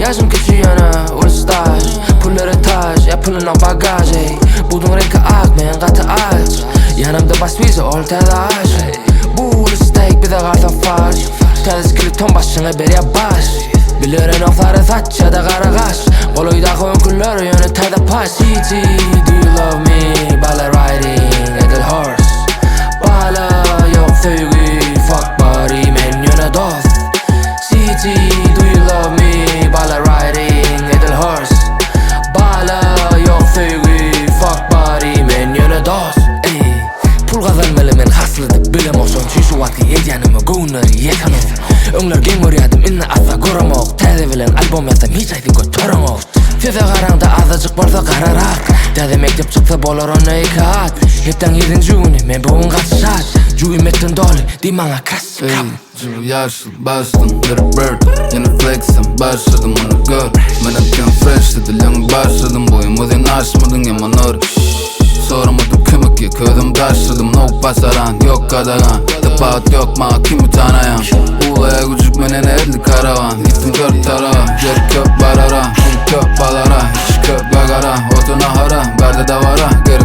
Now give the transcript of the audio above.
Ýaşym kiçi ýöne uly staž Pullar etaž, ýa puluna bagaž ey Buduň reňki ak, men gaty aç Ýanymda baswiza, ol täze aş Bu uly steýk bize galsa farş Täze skeleton başyňa berýär baş Bilerenok sary saç ýa-da gara gaş Golaýdaky öňküler ýöne täze paş CT, do you love me? Bala riding, edil horse Bala ýok söýgi, fuck buddy, men ýöne dost CT, do you love me? Bala riding, edil horse Bala ýok söýgi, fuck buddy, men ýöne dost Ey, pul gazanmaly men haslydyp bilemok Şoň üçin şu wagtky edýänime göwünleri ýetenok Öňler geň görýärdim indi asla göremok Täze bilen albom ýazsam hiç haýsy göterenok Size garaňda azajyk bolsa gararak Täze mekdep çyksa bolar onda iki at Hepdäň ýedinji güni men bu gün gaty şat Jübim etden doly diý maňa kassa Ey, jübi ýaşyl başdym bir bird Ýene flexim başladym muny gör Menem kem fresh edil ýaňy başladym Boýum uzyn aşmadyň ýaman ör Soramadym kömek ýek özüm daşladym No basaran ýok gadagan Tapawut ýok maňa kimi tanaýan Ulaýa güjük menen edil karawan Gitdim dört tarawa Ýer köp barara Pul köp balara Iş köp gagara Otur nahara Bärde dabara Gerek.